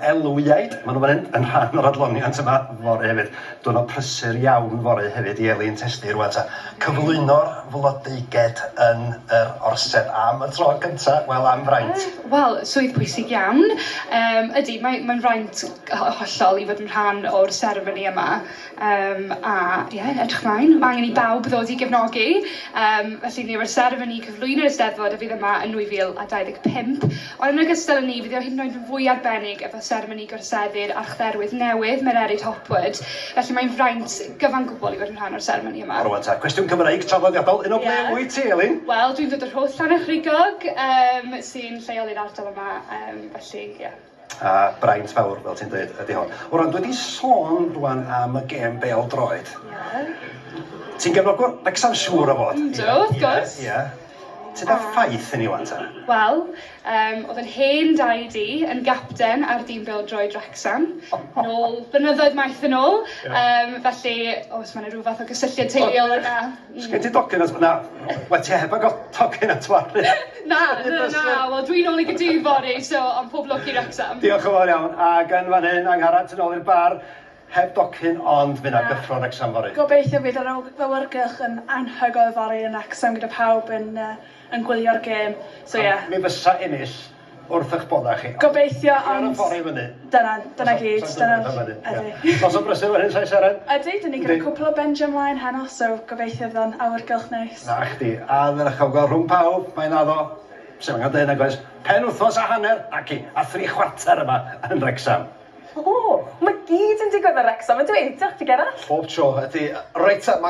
Elwyaid, maen nhw fan hyn yn rhan o'r adloniant yma fory hefyd. Diwrnod prysur iawn fory hefyd i Elin Tesni rwan ta. Cyflwyno'r flodeuged yn yr orsedd am y tro cynta, wel am fraint. Wel, swydd pwysig iawn. Um, ydy, mae'n mae fraint hollol i fod yn rhan o'r seremoni yma. Um, a ie, yeah, edrych mlaen. Mae angen i bawb ddod i gefnogi. Um, felly ni efo'r seremoni cyflwyno'r Eisteddfod a fydd yma yn 2025. Ond yn ogystal â ni, fydd o hyd yn oed yn fwy arbennig efo seremoni gorseddu'r Archdderwydd newydd, Mererid Hopwood. Felly mae'n fraint gyfan gwbl i fod yn rhan o'r seremoni yma. Rwan ta, cwestiwn Cymreig traddodiadol, un o ble yeah. wyt ti, Elin? Wel, dwi'n dod o'r holl Llanerchrugog, um, sy'n lleoli'r ardal yma, um, felly, ie. Yeah. A braint fawr, fel ti'n dweud, ydy hon. O ran, dwi wedi sôn rwan am y gêm bêl droed. Ie. Ti'n gefnogwr Wrecsam siŵr o fod? Yndw, wrth gwrs. Ie. Ti da ffaith i ni wan ta? Wel, um, oedd yn hen daid i yn gapten ar dîm bêl droed Wrecsam. Nôl, blynyddoedd maith yn ôl. Um, felly, oes, mae yna rhyw fath o gysylltiad teuluol yna. Sgen ti docyn at... Na, wel ti heb ag tocyn at waru. Na, na, na, wel dwi'n ôl i Gaerdydd fory, so ond pob lwc i Wrecsam. Diolch yn fawr iawn, ac yn fan hyn, Angharad, tu ôl i'r bar, heb docyn, ond fydd 'na gyffro yn Wrecsam fory. Gobeithio fydd yr awyrgylch yn anhygoel fory yn Wrecsam gyda pawb yn uh, yn gwylio'r gêm. So ie. Yeah. Mi fysa ennill wrth eich bodda chi. Gobeithio, ond... Ar y ffordd i fyny. Dyna, dyna gyd. Dyna, ydy. Nos o brysur fan hyn, Saes Seren? Ydy, dyn ni gyda cwpl o bendio ymlaen heno, so gobeithio fydd o'n awyrgylch neis. Na chdi, a ddechrau gweld rhwng pawb, mae'n addo, sy'n angen dweud nag oes, pen wythnos a hanner, ac i, a thri chwarter yma yn Wrecsam. O, mae gyd yn digwydd yn Wrecsam, yndyw e? Diolch ti Gerallt. Pob tro, ydy. Reit ta, mae...